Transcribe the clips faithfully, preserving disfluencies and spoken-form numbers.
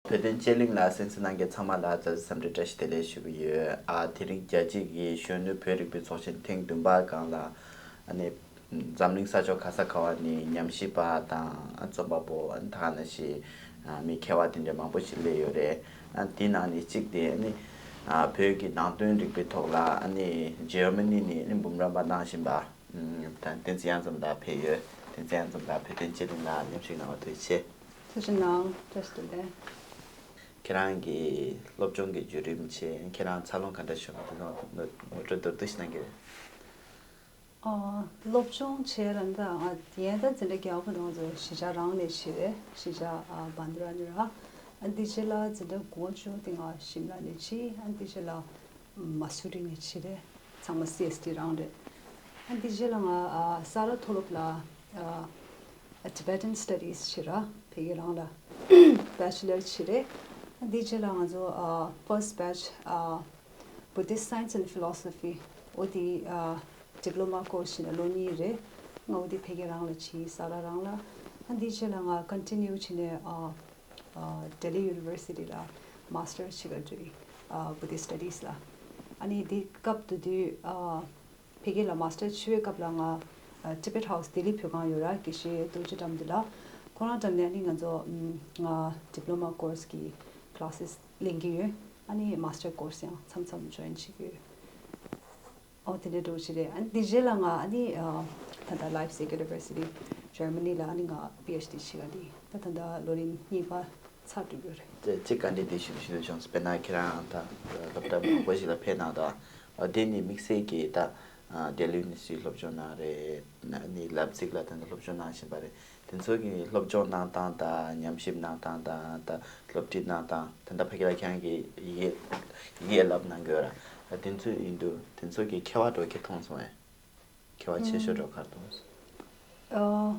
བོད་དོན་དཔྱད་གླེང་ལ་གསན་གཟིགས་གནང་མཁན་ཚང་མ་ལ་བཀྲ་ཤིས་འཚམས་འདྲི་བཀྲ་ཤིས་བདེ་ལེགས་ཞུ་གི་ཡོད། ཨ་དེ་རིང་རྒྱལ་སྤྱི་གི་གཞོན་ནུ་བོད་རིག་པའི་ཚོགས་ཆེན་ཐེངས་བདུན་པ་སྒང་ལ་ཨ་ནི་འཛམ་གླིང་ས་ཕྱོགས་ག་ས་ག་བ་ནས་ཉམས་ཞིབ་པ་དང་རྩོམ་པ་པོ་ཨ་ནི་ད་ག་ནང་བཞིན་ཨ་མི་མཁས་པ་དེ་འདྲ་མང་པོ་ཞིག་སླེབས་ཡོད་རེད། ཨ་དེའི་ནང་ནས་གཅིག་དེ་ཨ་ནི་ཨ་བོད་ཀྱི་ནང་དོན་རིག་པའི་ཐོག་ལ་ཨ་ནི་འཇར་མ་ནི་ནས་ཨ་ནི་འབུམ་རམས་པ་གནང་བཞིན་པ་ཨ་བསྟན་འཛིན་གཡང་འཛོམས་ལགས་ཕེབས་ཡོད། བསྟན་འཛིན་གཡང་འཛོམས་ལགས་བོད་དོན་དཔྱད་གླེང་ལ་མཉམ་ཞུགས་གནང་བར་ཐུགས་རྗེ་ཆེ། ཐུགས་རྗེ་གནང་། བཀྲ་ཤིས་བདེ་ལེགས། ཁྱེད་རང་གི་སློབ་སྦྱོང་གི་བརྒྱུད་རིམ་བྱས། ཁྱེད་རང་འཚར་ལོངས་ག་འདྲ་བྱུང་བ་དེ་ཚོ་ངོ་སྤྲོད་མདོར་བསྡུས་ཤིག་གནང་གི། ཨ། སློབ་སྦྱོང་བྱས་ར་ད་ང་ཡན་ད་འཛིན་གྲྭ་བརྒྱད་པ་ནང་ཚོ་གཞིས་ཆགས་རང་ནས་བྱས་རེད། གཞིས་ཆགས་ཨ་བན་དེ་ར་ནས་ར། ཨ་འདི་རྗེས་ལ་འཛིན་གྲྭ་དགུ་པ་བཅུ་པ་དེ་ང་ཤིམ་ལ་ནས་བྱས། ཨ་འདི་རྗེས་ལ་མ་སུ་རི་ནས་བྱས་རེད། ཚང་མ་སི་ཨེས་ཊི་རང་རེད། ཨ་འདི་རྗེས་ལ་ང་ཨ་ས་རཱ་མཐོ་སློབ་ལ་ཨ་Tibetan Studies བྱས་ར། ཕ་གི་རང་ལ་Bachelor བྱས་རེད། ཨ་འདི་རྗེས་ལ་ང་ཚོ་ཨ་first batch ཨ་Buddhist Science and Philosophy འོ་དེ་ཨ་Diploma Course བྱས་ན་ལོ་གཉིས་རེད། ང་འོ་དེ་ཕ་གི་རང་ལ་བྱས། ས་རཱ་རང་ལ། ཨ་འདི་རྗེས་ལ་ང་continue བྱས་ནས་ཨ་ཨ་Delhi University ལ་Master བྱེད་ག་འགྲོ་ཡི། ཨ་Buddhist Studies ལ། ཨ་ནི་དེ་སྐབས་དེ་དུས་ཨ་ཕ་གི་ལ་Master བྱེད་པའི་སྐབས་ལ་ང་ཨ་Tibet House ལྡི་ལི་བོད་ཁང་ཡོད་ར། དགེ་བཤེས་རྡོ་རྗེ་དགྲ་འདུལ་ལགས། ཁོ་རང་འགྲམ་ནས་ཨ་ནི་ང་ཚོ་ཨམ་ང་Diploma Course གི་classes ལེན་གི་ཡོད། ཨ་ནི་Master Course ཡང་མཚམས་མཚམས་join བྱེད་ཀྱི་ཡོད། ཨོ་དེ་འདྲའི་འགྲོ་གི་རེད། ཨ་ནི་དེ་རྗེས་ལ་ང་ཨ་ནི་ཨ་ད་ལྟ་Leipzig University Germany ལ་ཨ་ནི་ང་PhD བྱེད་ག་འདི་ད་ད་ལྟ་ལོ་རིམ་གཉིས་པ་ཚར་འགྲོ་གི་རེད། དེ་གཅིག་བཀའ་འདྲི་དེ་ཞུ་ཞུ་འདོད་བྱུང་། དཔེར་ན་ཁྱེད་རང་ད་སློབ་གྲྭ་མང་པོ་ཞིག་ལ་ཕེབས་གནང་དང་། ཨ་དེ་ནི་དམིགས་བསལ་གྱི་ད་ཨ་Delhi University སློབ་སྦྱོང་གནང་རེད། ཨ་ནི་Leipzig ལ་ད་ལྟ་སློབ་སྦྱོང་གནང་བཞིན་པ་རེད། དེ་ཚོ་གི་སློབ་སྦྱོང་གནང་སྟངས་དང་ཉམས་ཞིབ་གནང་སྟངས་དང་ད་སློབ་ཁྲིད་གནང་སྟངས། ད་ལྟ་ཕ་གི་ལ་ཁྱེད་རང་གིས་ཡི་གེ་ཡི་གེ་བསླབ་གནང་གི་ཡོད་ར། དེ་ཚོ་ཡིན་དུས་དེ་ཚོ་གི་ཁྱད་པར་འདྲ་བོ་ག་རེ་མཐོང་སོང་ངས། ཁྱད་པར་ཆེ་ཤོས་འདྲ་བོ་ག་རེ་མཐོང་སོང་། ཨ།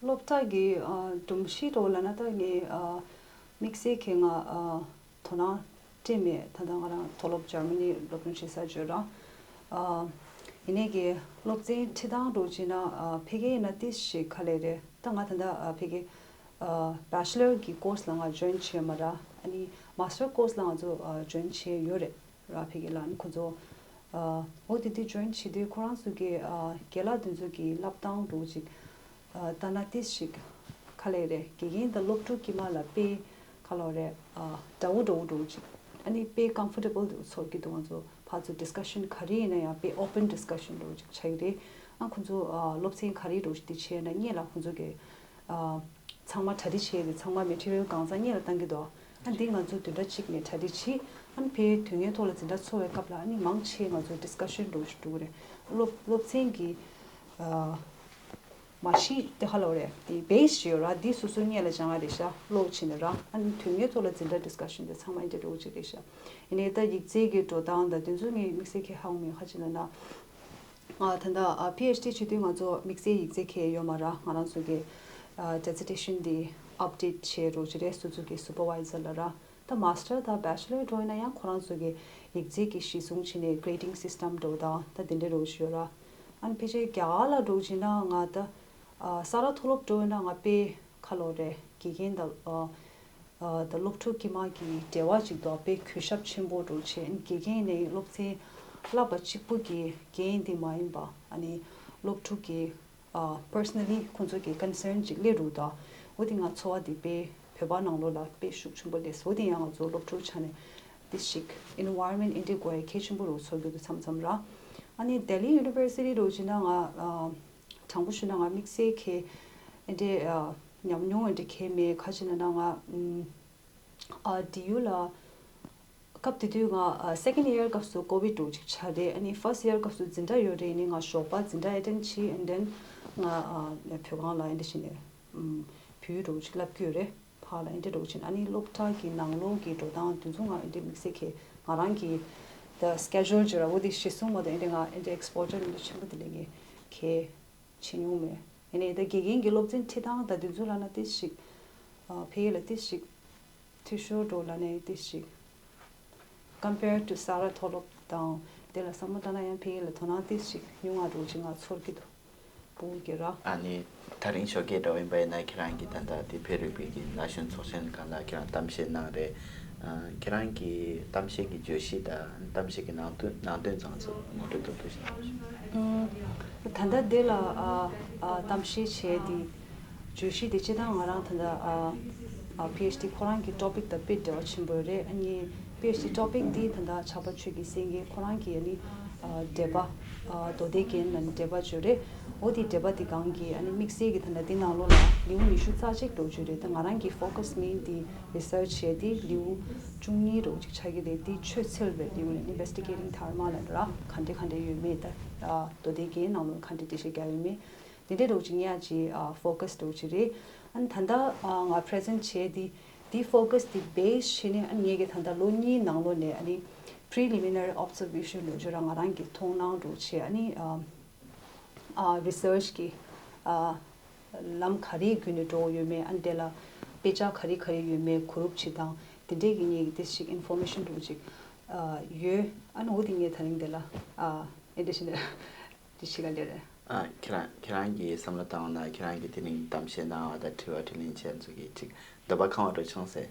སློབ་གྲྭ་གི་ཨ་སྒྲོམ་གཞི་འདྲ་བོ་ལབ་ན་ད་ངས་ཨ་དམིགས་བསལ་གྱི་ང་ཨ་དོ་སྣང་སྤྲད་མེད། ད་ལྟ་ང་རང་མཐོ་སློབ་འཇར་མ་ནི་སློབ་སྦྱོང་བྱེད་ས་བརྗོད་ར། ཨ་ཡིན་ནའི་གི་སློབ་ཚན་ཁྲིད་སྟངས་འདྲ་བོ་བྱས་ན་ཨ་ཕ་གི་ཡིན་ན་ཏིས་ཞིག་ག་ལེར་རེད། ད་ང་ད་ལྟ་ཨ་ཕ་གི་ཨ་Bachelor གི་Course ལ་ང་join བྱས་མ་ར། ཨ་ནི་Master Course ལ་ང་ཚོ་ཨ་join བྱས་ཡོད་རེད་ར། ཕ་གི་ལ་ཨ་ནི་ཁོ་ཚོ་ཨ་འོ་དེ་དུས་join བྱེད་དུས་ཁོ་རང་ཚོ་གི་ཨ་རྒན་ལགས་དེ་ཚོ་གི་བསླབ་སྟངས་འདྲ་བོ་ཅིག་ཨ་ལྟ་ན་ཏིས་ཞིག་ག་ལེར་རེད། དགེ་རྒན་དང་སློབ་ཕྲུག་དཀྱིལ་མ་ལ་དཔེ་ག་ལེར་རེད། ཨ་འདྲ་བོ་འདྲ་བོ་འདྲ་བོ་ཅིག་ཨ་ནི་དཔེ་comfortable འདྲ་བོ་ཚོར་གྱི་འདུག་ང་ཚོ་ཕར་ཚུར་discussion ག་རེ་ཡིན་ན་ཡང་དཔེ་open discussion འདྲ་བོ་ཅིག་ཆགས་ཀྱི་རེད། ཨ་ཁོ་ཚོ་ཨ་སློབ་ཚན་ག་རེ་འདྲ་བོ་ཞིག་དེ་བྱས་ན་སྔོན་ལ་ཁོ་ཚོ་གི་ཨ་ཚང་མ་གྲ་སྒྲིག་བྱས་ཏེ་ཚང་མ་material གང་ཚང་སྔོན་ལ་བཏང་གི་འདུག་ཨ་འདི་ང་ཚོ་བདུན་ཕྲག་གཅིག་ནས་གྲ་སྒྲིག་བྱས། ཨ་ནི་ཕའི་དུས་ངན་ཐོག་ལ་འཛིན་གྲྭ་ཚོགས་པའི་སྐབས་ལ་ཨ་ནི་མང་ཆེ་ང་ཚོ་discussion འདྲ་བོ་ཞིག་འགྲོ་གི་རེད། སློབ་སློབ་ཚན་གྱི་ཨ་མ་གཞི་དེ་ག་ལེར་རེད། དེ་base ཞིག་ཡོད་ར། འདི་སོ་སོ་སྔོན་ལ་སྦྱང་ཡ་རེད་ཤག་ཀློག་བྱས་ནས་ར། ཨ་ནི་དུས་ངན་ཐོག་ལ་འཛིན་གྲྭ་discussion དེ་ཚང་མ་ཨེ་འདྲ་འདྲ་བོ་ཅིག་རེད་ཤག་ཡིན་ནའི་ད་ཡིག་རྩིས་ཀྱི་འགྲོ་སྟངས་དང་དེ་ཚོ་ངས་དམིགས་བསལ་གྱི་ཧ་གོ་མེད། ག་རེ་བྱས་ན་ན། ང་ད་ལྟ་ཨ་PhD བྱེད་དུས་ང་ཚོ་དམིགས་བསལ་ཡིག་རྩིས་གང་ཡང་ཡོད་མ་རེད། ང་རང་ཚོ་གི་ཨ་dissertation འདི་update བྱེད་རོགས་བྱེད་རེད། སོ་སོ་གི་supervisor ལ་ར། ད་master དང་bachelor འགྲོ་ཡིན་ན་ཡང་ཁོ་རང་ཚོ་གི་ཡིག་རྩིས་ཀྱི་གཞི་བཟུང་བྱས་ནས་grading system འགྲོ་དང་ད་དེ་འདྲ་རོགས་བྱེད་ཡོད་ར། ཨ་ནི་ཕལ་ཆེར་རྒྱ་གར་ལ་འགྲོ་བྱས་ན་ང་ད་ཨ་ས་རཱ་མཐོ་སློབ་འགྲོ་ཡིན་ན་ང་དཔེ་ག་ལེར་རེད། དགེ་རྒན་དང་ཨ། ཨ་ད་སློབ་ཕྲུག་དཀྱུས་མ་གི་འབྲེལ་བ་ཅིག་འདུག་དཔེ་གུས་ཞབས་ཆེན་པོ་འདྲ་བོ་བྱས། དགེ་རྒན་ནས་སློབ་ཚན་བསླབ་པ་གཅིག་པུ་གི་འགན་དེ་མ་ཡིན་པ། ཨ་ནི་སློབ་ཕྲུག་གི་ཨ་personally ཁོང་ཚོ་གི་concern ཅིག་སླེབས་འདུག་ད་འོ་དེ་ང་ཚོར་བ་དེ་དཔེ་བོད་པ་ནང་ལོགས་ལ་དཔེ་ཤུགས་ཆེན་པོ་སླེབས་སོང་། འོ་དེ་ཡང་ང་ཚོ་སློབ་ཕྲུག་ཆ་ནས་དེ་ཞིག་environment ཨེ་འདྲ་དགོས་ཡ་གལ་ཆེན་པོ་རུ་ཚོར་གྱི་འདུག་མཚམས་མཚམས་ར། ཨ་ནི་Delhi University འདྲ་བོ་བྱས་ན་ང་ཨ་དྲང་པོ་ཞུས་ན་ང་དམིགས་བསལ་གྱི་ཨེ་འདྲ་ཨ་ཉམས་མྱོང་ཨེ་འདྲ་གང་ཡང་མེད། ག་རེ་བྱས་ན་ན་ང་ཨམ། ཨ་D U ལ་སྐབས་དེ་དུས་ང་ཨ་second year སྐབས་སུ་COVID འདྲ་བོ་ཅིག་ཆགས་རེད། ཨ་ནི་first year སྐབས་སུ་འཛིན་གྲྭ་ཡོད་རེད། ཨ་ནི་ང་ཞོགས་པ་འཛིན་གྲྭ་attend བྱས། And then ང་ཨ་བོད་ཁང་ལ་ཨེ་འདྲ་བྱས་ནས་ཨམ་བོད་ཡིག་འདྲ་བོ་ཅིག་བསླབ་ཀྱི་ཡོད་རེད། ཕར་ལ་ཨེ་འདྲ་འདྲ་བོ་བྱས་ནས་ཨ་ནི་སློབ་གྲྭ་གི་ནང་ལོགས་ཀྱི་འགྲོ་སྟངས་དེ་ཚོ་ང་ཨེ་འདྲ་དམིགས་བསལ་གྱི་ང་རང་གི་the schedule ཅིག་ར་བོ་དེ་གཞིར་བཟུང་མ་གཏོགས་ཨེ་འདྲ་ང་ཨེ་འདྲ་exposure ཨེ་འདྲ་ཆེན་པོ་དེ་འདྲ་ངས་གང་ཡང་བྱེད་མྱོང་མེད། ཡིན་ནའི་ད་དགེ་རྒན་གྱི་སློབ་ཚན་ཁྲིད་སྟངས་དང་དེ་ཚོ་ལབ་ན་ཏོག་ཙམ་ཞིག་ཨ་ཕ་གི་ལ་ཏོག་ཙམ་ཞིག་འཐུས་ཤོར་འདྲ་བོ་ལབ་ན་ཏོག་ཙམ་ཞིག compared to ས་རཱ་མཐོ་སློབ་དང་དེ་ལ་བསམ་བློ་བཏང་ན་ཡང་ཕ་གི་ལ་དོ་སྣང་ཏོག་ཙམ་ཞིག་ཉུང་ང་འདྲ་བོ་ཅིག་ང་ཚོར་གྱི་འདུག་པོ་གི་ར། ཨ་ནི་དེ་རིང་ཞོགས་ཀས་འདྲ་བོ་ཡིན་པ་ཡིན་ན། ཁྱེད་རང་གིས་ད་ལྟ་དེ་བོད་རིག་པའི་གི་ན་གཞོན་ཚོགས་ཆེན་སྒང་ལ་ཁྱེད་རང་གཏམ་བཤད་གནང་རེད། ཨ། ཁྱེད་རང་གི་གཏམ་བཤད་ཀྱི་བརྗོད་གཞི་དང་གཏམ་བཤད་ཀྱི་ནང་དོན་ནང་དོན་ཚང་ཚོ་ངོ་སྤྲོད་ཏོག་ཏོག་ཞིག་གནང་རོགས་ཞུ། ཨ། ད་ལྟ་འདི་ལ་ཨ་ཨ་གཏམ་བཤད་བྱས་ཏེ་བརྗོད་གཞི་དེ་སྤྱིར་བཏང་ང་རང་ད་ལྟ་ཨ་ཨ་PhD ཁོ་རང་གི་topic དང་དཔེ་འབྲེལ་བ་ཆེན་པོ་རེད། ཨ་ནི་PhD topic འདི་ད་ལྟ་ཕྱྭ་པ་ཆོས་ཀྱི་སེང་གེ་ཁོ་རང་གི་ཨ་ནི་ཨ་འགྲེལ་པ། ཨ་མདོ་སྡེ་རྒྱན་ལ་ནི་འགྲེལ་པ་བརྗོད་རེད། འོ་དེ་འགྲེལ་པ་དེ་སྒང་གི་ཨ་ནི་དམིགས་བསལ་གྱི་ད་ལྟ་འདི་ནང་ལོགས་ལ་ལེའུ་ཉི་ཤུ་རྩ་གཅིག་འགྲོ་རྒྱུ་རེད། ད་ང་རང་གི་focus main དེ་research བྱས་ཏེ་ལེའུ་བཅུ་གཉིས་རོགས་ཅིག་ཆགས་ཀྱི་རེད། དེ་ཆོས་འཚོལ་བའི་ལེའུ་ལ་ནི་investigating dharma ལ་ར་ག་འདྲ་ག་འདྲ་ཡོད་མེད། ད་ཨ་མདོ་སྡེ་རྒྱན་ནང་ལོགས་ག་འདྲ་འགྲེལ་བཤད་རྒྱག་ཡོད་མེད་དེ་འདྲ་རོགས་ཅིག་ངས་ཅིག་ཨ་focus རོགས་ཅིག་རེད། ཨ་ནི་ད་ལྟ་ཨ་ང་present བྱས་དེ་དེ་focus དེ་base བྱས་ནས་ཨ་ནི་ངས་ཀྱི་ད་ལྟ་ལོ་གཉིས་ནང་ལོགས་ནས་ཨ་ནི་preliminary observation རོགས་ཅིག་ར་ང་རང་གི་མཐོང་སྣང་རོགས་བྱས། ཨ་ནི་ཨ་ཨ་research གི་ཨ་ལམ་ག་རེའི་བརྒྱུད་ནས་འགྲོ་ཡོད་མེད། ཨ་ནི་དེ་ལ་དཔེ་ཆ་ག་རེ་ག་རེ་ཡོད་མེད་གོ་རུབ་བྱེད་སྟངས་དེ་འདྲས་ཀྱི་ངས་ཀྱི་དེ་ཞིག་information རོགས་ཅིག་ཨ་ཡོད། ཨ་ནི་འོ་དེ་ངས་ད་རིང་དེ་ལ་ཨ་ཨེ་འདྲ་ཞིག་ནས་དེ་ཞིག་ག་འདྲ་རེད། ཨ། ཁྱེད་རང་ཁྱེད་རང་གིས་བསམ་བློ་བཏང་བ་ན། ཁྱེད་རང་གིས་དེ་རིང་གཏམ་བཤད་གནང་བ་དང་དྲི་བ་དྲིས་ལན་བྱས་ཚོ་གིས་ཅིག་འདོད་པ་ཁེངས་པ་འདྲ་བྱུང་ཟེར།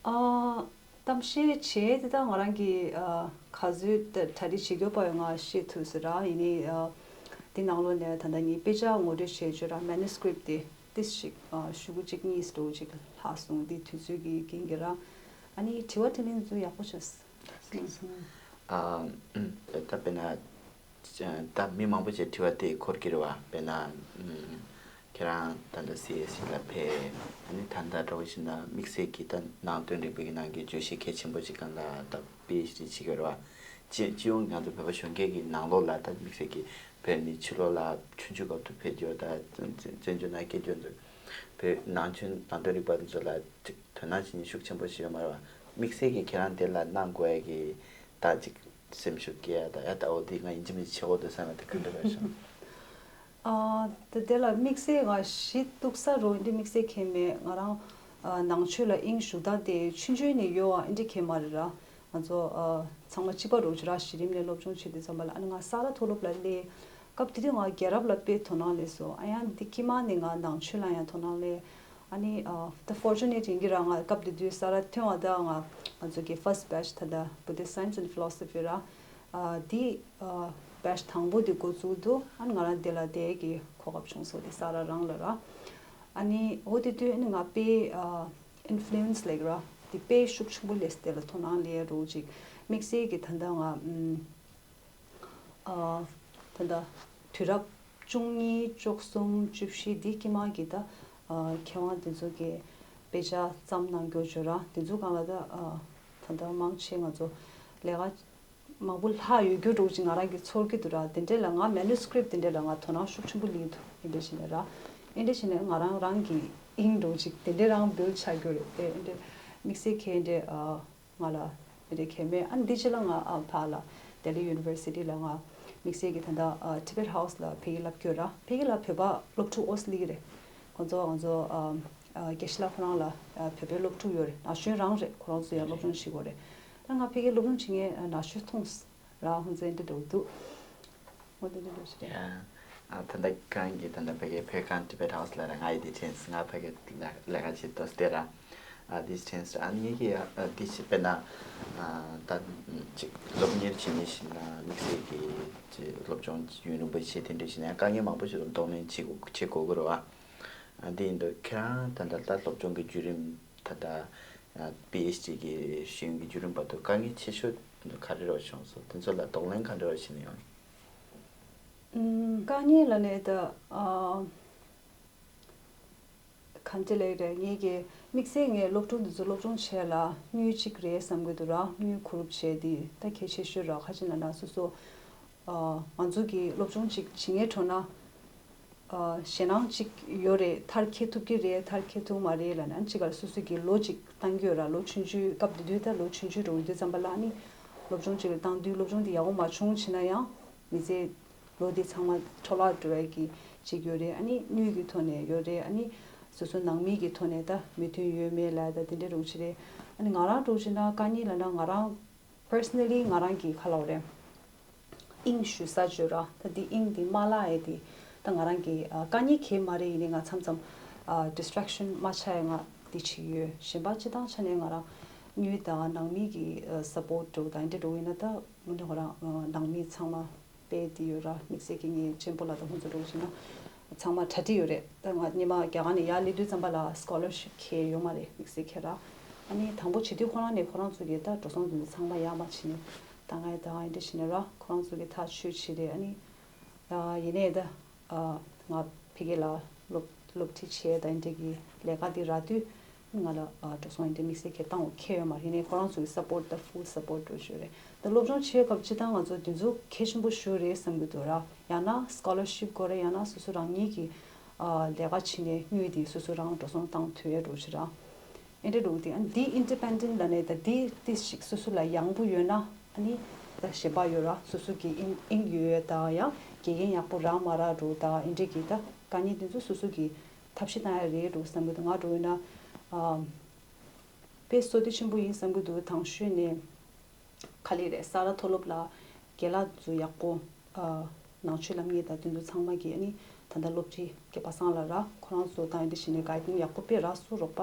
ཨ། གཏམ་བཤད་བྱས་དེ་དག་ང་རང་གིས་ཨ་ག་ཚོད་ད་གྲ་སྒྲིག་བྱེད་དགོས་པ་ཡོད་ང་ཤེས་ཐུབ་ཟེར་ར། ཡིན་ནའི་ཨ་དེ་ནང་ལོགས་ནས་ད་ལྟ་ངས་དཔེ་ཆ་ངོ་སྤྲོད་བྱས་བརྗོད་ར་manuscript དེ་ཏིས་ཞིག་ཨ་ཤོག་གུ་གཅིག་གཉིས་འདྲ་བོ་ཅིག་ལྷག་སོང་། དེ་དུས་ཚོད་ཀྱི་རྐྱེན་གྱིས་ར། ཨ་ནི་དྲི་བ་དྲིས་ལན་ཚོ་ཡག་པོ་བྱས། ཨ། ད་དཔེར་ན། ད་མི་མང་པོ་ཞིག་དྲི་བ་དེ་འཁོར་གྱི་རེད་བ། དཔེར་ན། ཁྱེད་རང་ད་ལྟ་སི་ཨེ་སི་ལ་ཕེབས། ཨ་ནི་ད་ལྟ་འདྲ་བོ་ཞིག་ན་དམིགས་བསལ་གྱི་ད་ནང་དོན་རིག་པའི་གི་ནང་གི་བརྗོད་གཞི་གལ་ཆེན་པོ་ཞིག་སྒང་ལ་ད་པི་ཨེཆ་ཌི་བྱེད་ཀྱི་རེད་བ། སྤྱི་སྤྱི་ཡོངས་ང་ཚོ་བོད་པ་གཞོན་སྐྱེས་ཀྱི་ནང་ལོགས་ལ་ད་དམིགས་བསལ་གྱི་བོད་ནི་ཕྱི་ལོགས་ལ་ཆུང་ཆུང་སྐབས་དུ་ཕེབས་རྒྱུ་ད་བཙན་བཙན་བྱོལ་ནང་སྐྱེས་རྒྱུ་ཚོ་བོད་ནང་ཆོས་ནང་དོན་རིག་པ་ཚོ་ལ་ཅིག་དོ་སྣང་བྱེད་མཁན་ཤུགས་ཆེན་པོ་ཞིག་ཡོད་མ་རེད་བ། དམིགས་བསལ་གྱི་ཁྱེད་རང་དེ་ལ་གནང་དགོས་ཡ་གི་ད་ཅིག་སེམས་ཤུགས་སྐྱེ་ཡ་ད་ཡ་ད་འོ་དེ་ང་ཡིན་གཅིག་མིན་གཅིག་བྱེད་དགོས་འདུག་བསམ་ཡ་དེ་ག་འདྲ་རེད་ཤག་ཨ། དེ་དེ་ལ་དམིགས་བསལ་ང་གཞི་གཏུག་ས་རོ་འདི་དམིགས་བསལ་ཁེལ་མེད། ང་རང་ཨ་ནང་ཆོས་ལ་དབྱིངས་ཞུགས་སྟངས་དེ་ཆུང་ཆུང་ནས་ཡོད་ཨ་འདི་ཁེལ་མ་རེད་ར། ང་ཚོ་ཨ་ཚང་མ་གཅིག་པ་རོ་ཅིག་ར་གཞི་རིམ་ནས་སློབ་སྦྱོང་བྱེད་དུས་ཙམ་པ་ལ་ཨ་ནི་ང་ས་རཱ་མཐོ་སློབ་ལ་སླེབས། སྐབས་དེ་དུས་ང་རྒྱལ་རབས་ལ་དཔེ་དོ་སྣང་སླེབས་སོང་། ཨ་ཡང་འདི་དཀྱིལ་མ་ནས་ང་ནང་ཆོས་ལ་ཡང་དོ་སྣང་སླེབས། ཨ་ནི་ཨ་ད་fortunate ཡིན་གྱི་ར། ང་སྐབས་དེ་དུས་ས་རཱ་ཐོན་བ་ད་ང་ང་ཚོ་གི་first batch ད་ལྟ་Buddhist Science and Philosophy ར། ཨ་འདི་ཨ་batch དང་པོ་དེ་འགོ་བཙུགས་འདུག་ཨ་ནི་ང་རང་དེ་ལ་བསྡད་ཀྱི་གོ་སྐབས་བྱུང་སོང་དེ་ས་རཱ་རང་ལ་ར། ཨ་ནི་འོ་དེ་དུས་ཨ་ནི་ང་དཔེ་ཨ་influence ལབ་ཀྱི་ར། དེ་དཔེ་ཤུགས་ཆེན་པོ་སླེབས་དེ་ལ་དོ་སྣང་སླེབས་རོ་ཅིག་དམིགས་བསལ་གྱི་ད་ལྟ་ང་ཨ་ད་ལྟ་དུས་རབས་བཅུ་གཉིས་བཅུ་གསུམ་བཅུ་བཞི་འདི་དཀྱིལ་མ་གི་ད་ཨ་མཁས་དབང་དེ་ཚོ་གི་དཔེ་ཆ་བརྩམས་གནང་རྒྱུ་བརྗོད་ར། དེ་ཚོ་སྒང་ལ་ད་ཨ་ད་ལྟ་མང་ཆེ་ང་ཚོ་ལས་ཀ་མང་པོ་ལྷག་ཡོད་རྒྱུ་འདྲ་བོ་ཅིག་ང་རང་གིས་ཚོར་གྱི་འདུག་ར། དེ་འདྲས་ལ་ང་manuscript དེ་འདྲས་ལ་ང་དོ་སྣང་ཤུགས་ཆེན་པོ་སླེབས་འདུག་ཨེ་འདྲས་བྱས་ནས་ར། ཨེ་འདྲས་བྱས་ནས་ང་རང་རང་གི་དབྱིངས་འདྲ་བོ་ཅིག་དེ་འདྲས་རང་build ཆགས་རྒྱུ་རེད་དེ། ཨེ་འདྲས་དམིགས་བསལ་གྱི་ཨེ་འདྲས་ཨ། ང་ལ་དེ་འདྲའི་གལ་མེད། ཨ་ནི་འདི་ཕྱི་ལ་ང་ཨ་ཕ་ལ་Delhi University ལ་ང་དམིགས་བསལ་གྱི་ད་ལྟ་ཨ་Tibet House ལ་ཕ་གི་ལབ་ཀྱི་ཡོད་ར། ཕ་གི་ལ་བོད་པ་སློབ་ཕྲུག་ཨོ་སི་ལི་གི་རེད། ཁོང་ཚོ་ང་ཚོ་ཨ་ཨ་དགེ་བཤེས་ལགས་ཁོ་རང་ལ་ཨ་བོད་པའི་སློབ་ཕྲུག་ཡོད་རེད། ན་གཞོན་རང་རེད། ཁོ་རང་ཚོ་ཡང་སློབ་སྦྱོང་བྱེད་དགོས་རེད། ད་ང་ཕ་གི་སློབ་སྦྱོང་བྱེད་མཁན་ཨ་ན་གཞོན་མཐོང་། རང་ཧུན་ཙེ་འདི་འགྲོ་འདུག་འོ་འདི་འདི་འགྲོ་ཞིག་རེད། ཡ། ཨ་ད་ལྟ་ཁྱེད་རང་གིས་ད་ལྟ་ཕ་གིའི་བོད་ཁང་Tibet House ལ་ར་ང་ཡི་འདི་དྲན་སོང་། ང་ཕ་གིར་ལས་ལས་ཀ་བྱེད་དོ་སྟེ་ར། ཨ་འདི་དྲན་སོང་། ཨ་ངེད་ཀྱི་ཨ་འདི་ཞིག་དཔེར་ན་ཨ་ད་ཅིག་སློབ་གཉེར་བྱེད་མཁན་ཞིག་ན་དམིགས་བསལ་གྱི་ཅིག་སློབ་སྦྱོང་ཡུན་རིང་པོ་བྱེད་དེ་འདྲ་ཞིག་ན་ཡང་དཀའ་ངལ་མང་པོ་ཞིག་ལ་གདོང་ལེན་བྱེད་དགོས་བྱེད་དགོས་ཀྱི་རེད་བ། ཨ་འདི་ཡིན་དུས་ཁྱེད་རང་ད་ལྟ་ད་སློབ་སྦྱོང་གི་བརྒྱུད་རིམ་ད་ལྟ་ཨ་པི་ཨེཆ་ཌི་གི་ཤེས་ཡོན་གྱི་བརྒྱུད་རིམ་བར་དུ་དཀའ་ངལ་ཆེ་ཤོས་ག་རེ་རེད་བྱུང་སོང་། དེ་ཚོ་ལ་གདོང་ལེན་ག་འདྲ་བྱས་ནས་ཡོང་། ཨུམ། དཀའ་ངལ་ལབ་ན་ད་ཨ་ག་འདྲ་ལབ་རེད། ངེད་ཀྱི་དམིགས་བསལ་ངས་སློབ་ཕྲུག་འདི་ཚོ་སློབ་སྦྱོང་བྱས་ལ་དངུལ་གཅིག་རེད་བསམ་གྱི་འདུག་ར། དངུལ་གོ་རུབ་བྱས་ཏེ་ད་གལ་ཆེ་ཤོས་ར། ཁ་ཅིག་ན་ན་སོ་སོ་ཨ་ང་ཚོ་གི་སློབ་སྦྱོང་ཅིག་བྱེད་མཁན་འགྲོ་ན། ཨ་ཞེད་སྣང་ཅིག་ཡོད་རེད། མཐར་འཁྱོལ་ཐུབ་ཀྱི་རེད། མཐར་འཁྱོལ་ཐུབ་མ་རེད་ལབ་ན་ཅིག་ག་ལ་སོ་སོ་གི་ལོ་ཅིག་བཏང་གི་ཡོད་ར། ལོ་ཆུང་ཆུང་སྐབས་དེ་དུས་ད་ལོ་ཆུང་ཆུང་འགྲོ་གི་དུས་ཙམ་པ་ལ་ཨ་ནི་སློབ་སྦྱོང་ཅིག་ལ་བཏང་དུས་སློབ་སྦྱོང་དེ་ཡག་པོ་མ་བྱུང་བྱས་ན་ཡང་མི་ཚེ་ལོ་དེ་ཚང་མ་འཕྲོ་བརླག་འགྲོ་ཡ་གི་ཅིག་ཡོད་རེད། ཨ་ནི་དངུལ་གི་ཐོག་ནས་ཡོད་རེད། ཨ་ནི་སོ་སོ་ནང་མི་གི་ཐོག་ནས་ད་མོས་མཐུན་ཡོད་མེད་ལབ་ད་དེ་འདྲ་རུ་ཅིག་རེད། ཨ་ནི་ང་རང་འགྲོ་བྱས་ན་དཀའ་ངལ་ལབ་ན་ང་རང་personally ང་རང་གི་ཁ་ལོ་རེད། དབྱིངས་ཞུ་ས་བརྗོད་ར། ད་འདི་དབྱིངས་འདི་མ་བརླག་ཡས་འདི། ད་ང་རང་གི་ཨ་དཀའ་ངལ་གང་མ་རེད། ཡིན་ནའི་ང་མཚམས་མཚམས་ཨ་distraction མ་ཆགས་ཡས་ང་འདི་བྱེད་ཀྱི་ཡོད། གཞན་པ་སྤྱི་བཏང་ཆ་ནས་ང་རང་དངུལ་དང་ནང་མི་གི་ཨ་support འདྲ་བོ་དང་འདི་འདྲ་བོ་ཡིན་ན། ད་དངོས་གནས་ཁོ་རང་ཨ་ནང་མི་ཚང་མ་དཔེ་འདི་ཡོད་ར། དམིགས་བསལ་གྱི་ངའི་གཅེན་པོ་ལགས་དང་ཁོང་ཚོ་འདྲ་བོ་བྱས་ན་ཚང་མ་གྲ་སྒྲིག་ཡོད་རེད། ད་ང་སྔོན་མ་རྒྱ་གར་ནས་ཡར་སླེབས་དུས་ཙམ་པ་ལ་scholarship ཁྱེར་ཡོད་མ་རེད། དམིགས་བསལ་ཁྱེར་ར། ཨ་ནི་དང་པོ་བྱེད་དུས་ཁོ་རང་ནས་ཁོ་རང་ཚོ་གི་ད་འགྲོ་སོང་དེ་ཚོ་ཚང་མ་ཡར་མར་བྱས་ནས་ད་ང་ཡི་ད་ཨ་འདྲ་བྱས་ནས་ར། ཁོ་རང་ཚོ་གི་ཐག་གཅོད་བྱས་རེད། ཨ་ནི་ཨ་ཡིན་ནའི་ད་ཨ་ང་ཕ་གི་ལ་སློབ་སློབ་ཁྲིད་བྱས་ད་ཨ་འདྲ་གི་ལས་ཀ་དེ་རག་དུས། ང་ལ་ཨ་འགྲོ་སོང་ཨ་འདྲ་དམིགས་བསལ་གྱི་བཏང་བ་ཁྱེར་ཡོད་མ་རེད། ཡིན་ནའི་ཁོ་རང་ཚོ་གི་support ད་full support འགྲོ་བཞིན་རེད། ད་སློབ་སྦྱོང་བྱེད་སྐབས་སྤྱི་བཏང་ང་ཚོ་དེ་ཚོ་གལ་ཆེན་པོ་ཞིག་རེད་བསམ་གྱི་འདུག་ར། ཡང་ན་scholarship དགོས་རེད། ཡང་ན་སོ་སོ་རང་ཉིད་ཀྱི་ཨ་ལས་ཀ་བྱས་ནས་དངུལ་དེ་སོ་སོ་རང་འགྲོ་སོང་བཏང་ཐུབ་ཡས་འགྲོ་བཞིན་ར། ཨེ་འདྲ་འགྲོ་གི་དེ། ཨ་ནི་འདི་independent ལབ་ནས་ད་འདི་ཏིག་ཞིག་སོ་སོ་ལ་ཡག་པོ་ཡོད་ན། ཨ་ནི་ད་གཞན་པ་ཡོད་ར། སོ་སོ་གི་དབྱིངས་དབྱིངས་ཡོད་ཡོད་དང་། ཡང་དགེ་རྒན་ཡག་པོ་རག་མ་རག་འགྲོ་དང་། ཨེ་འདྲ་གི་ད་དཀའ་ངལ་དེ་ཚོ་སོ་སོ་གི་ཐབས་ཤེས་བཏང་ཡ་རེད་འགྲོ་བསམ་གྱི་འདུག་ང་འགྲོ་ཡོད་ན་ཨ་དཔེ་བསོད་བདེ་ཆེན་པོ་ཡིན་བསམ་གྱི་འདུག་དང་ཤོས་ནས་ག་ལེ་རེད། ས་རཱ་མཐོ་སློབ་ལ་རྒན་ལགས་ཚོ་ཡག་པོ་ཨ་ནང་ཆོས་ལམ་ངེས་དང་དེ་ཚོ་ཚང་མ་གི། ཨ་ནི་ད་ལྟ་སློབ་སྤྱི་སྐལ་པ་བཟང་ལགས་ར། ཁོ་རང་ཚོ་དང་ཨེ་འདྲ་བྱས་ནས་guiding ཡག་པོ་དཔེ་རག་སོང་རོགས་པ།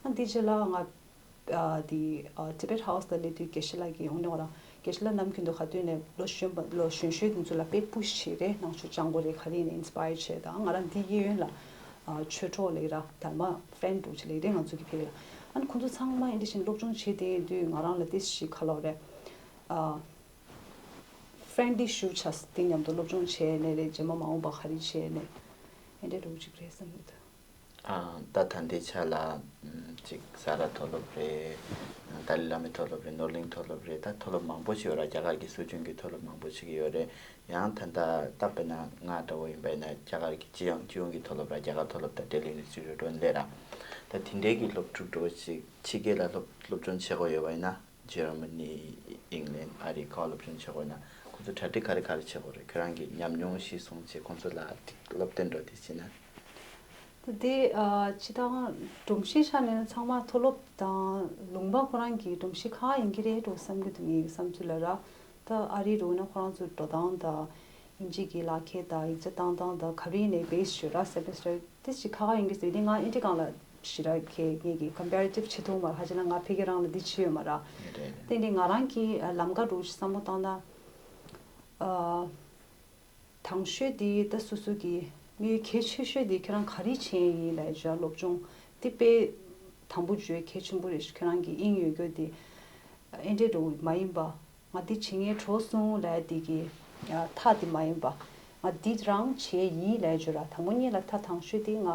ཨ་འདི་རྗེས་ལ་ང་ཨ་དེ་ཨ་Tibet House ལ་སླེབས་དུས་དགེ་བཤེས་ལགས་ཀྱིས་འོང་ནས་ང་རང་དགེ་བཤེས་ལགས་ནམ་རྒྱུན་དུ་ག་དུས་ནས་ལོ་གཞོན་པ་ལོ་གཞོན་ཤོས་དེ་ཚོ་ལ་དཔེ་push བྱེད་རེད། ནང་ཆོས་སྦྱང་དགོས་རེད། ག་རེ་ཡིན་ནའི་inspire བྱེད་དང་། ང་རང་འདི་གཡས་གཡོན་ལ་ཨ་ཆོས་གྲོགས་ལབ་ཀྱི་ར། དར་མ་friend འདྲ་བོ་ཅིག་ལབ་ཀྱི་རེད་ང་ཚོ་གི་ཕ་གི་ལ། ཨ་ནི་ཁོང་ཚོ་ཚང་མ་ཨེ་འདྲ་བྱས་ནས་སློབ་སྦྱོང་བྱེད་བསྡད་དུས་ང་རང་ལ་ཏིག་ཞིག་ག་ལབ་རེད། ཨ་friendly ཞུ་བྱས་དེ་མཉམ་དུ་སློབ་སྦྱོང་བྱས་ནས་རེད། རྗེས་མ་མ་འོངས་པ་ག་རེ་བྱས་ནས་ཨེ་འདྲ་འདྲ་བོ་ཅིག་རེད་བསམ་གྱི་འདུག་ཨ་ད་ད་ལྟའི་ཆ་ལ་ཨམ་ཅིག་ས་རཱ་མཐོ་སློབ་རེད། ཏཱ་ལའི་བླ་མའི་མཐོ་སློབ་རེད། ནོར་གླིང་མཐོ་སློབ་རེད། ད་མཐོ་སློབ་མང་པོ་ཞིག་ཡོད་ར། རྒྱ་གར་གྱི་སྲོལ་རྒྱུན་གྱི་མཐོ་སློབ་མང་པོ་ཞིག་ཡོད་རེད། ཡང་ད་ལྟ་ད་དཔེར་ན་ང་འདྲ་བོ་ཡིན་པ་ཡིན་ན་རྒྱ་གར་གྱི་སྤྱི་ཡོངས་སྤྱི་ཡོངས་ཀྱི་མཐོ་སློབ་ར། རྒྱ་གར་མཐོ་སློབ་དང་Delhi University འགྲོ་འགྲོ་སླེབས་ར། ད་དེ་འདྲའི་གི་སློབ་ཕྲུག་འདྲ་བོ་ཞིག་ཕྱི་རྒྱལ་ལ་སློབ་སློབ་སྦྱོང་བྱེད་དགོས་ཡོད་པ་ཡིན་ན། Germany England ཨ་རི་ཁག་སློབ་སྦྱོང་བྱེད་དགོས་ན་ཁོ་ཚོ་གྲ་སྒྲིག་ག་རེ་ག་རེ་བྱེད་དགོས་རེད། ཁྱོད་རང་གི་ཉམས་མྱོང་གཞིར་བཟུང་བྱས་ཁོ་ཚོ་ལ་སློབ་སྟོན་འགྲོ་དེ་བྱེད་ན། ད་དེ་ཨ་སྤྱི་བཏང་སྒྲོམ་གཞི་ཆ་ནས་ཚང་མ་མཐོ་སློབ་དང་ལུང་པ་ཁོ་རང་གི་སྒྲོམ་གཞི་ཁག་ཡིན་གྱི་རེད་འགྲོ་བསམ་གྱི་འདུག་ངའི་བསམ་ཚུལ་ལ་ར། ད་ཨ་རི་འགྲོ་ན་ཁོ་རང་ཚོ་འགྲོ་སྟངས་དང་། དབྱིན་ཇི་གི་ལག་ཁྱེར་དང་ཡིག་ཆ་བཏང་སྟངས་དང་། ག་རེ་ཡིན་ནའི་base ཞུ་ར། semester དེ་ཞིག་ཁག་ཁག་ཡིན་གྱི་ཟེར་དེ། ང་ཨིན་ཌི་སྒང་ལ་ཞེ་དྲག་གི་ངེད་ཀྱི་comparative བྱེད་ཐུབ་མ་རེད། ཧ་ཅང་ང་ཕ་གི་རང་ལ་འདི་བྱས་ཡོད་མ་རེད། རེད། དེ་འདི་ང་རང་གི་ལམ་ཀ་འདྲ་བོ་ཞིག་བསམ་བློ་བཏང་ན། ཨ། དང་ཤོས་དེ་ད་སོ་སོ་གི་དམིགས་ཡུལ་གལ་ཆེ་ཤོས་དེ་ཁྱེད་རང་ག་རེ་བྱས་ཡིན་ལབ་ཡ་སློབ་སྦྱོང་དེ་དཔེ་དང་པོ་བརྗོད་གལ་ཆེན་པོ་རེད། ཁྱེད་རང་གི་དབྱིངས་ཡོད་རྒྱུ་དེ་ཨེ་འདྲས་འདྲ་བོ་མ་ཡིན་པ། ང་འདི་བྱེད་མཁན་གྲོགས་སོང་ལབ་ཡ་དེ་གི་ཨ་མཐའ་དེ་མ་ཡིན་པ། ང་འདི་རང་བྱས་ཡིན་ལབ་ཡ་བརྗོད་ར། དང་པོ་ཉིད་ལ་མཐའ་དང་ཤོས་དེ་ང་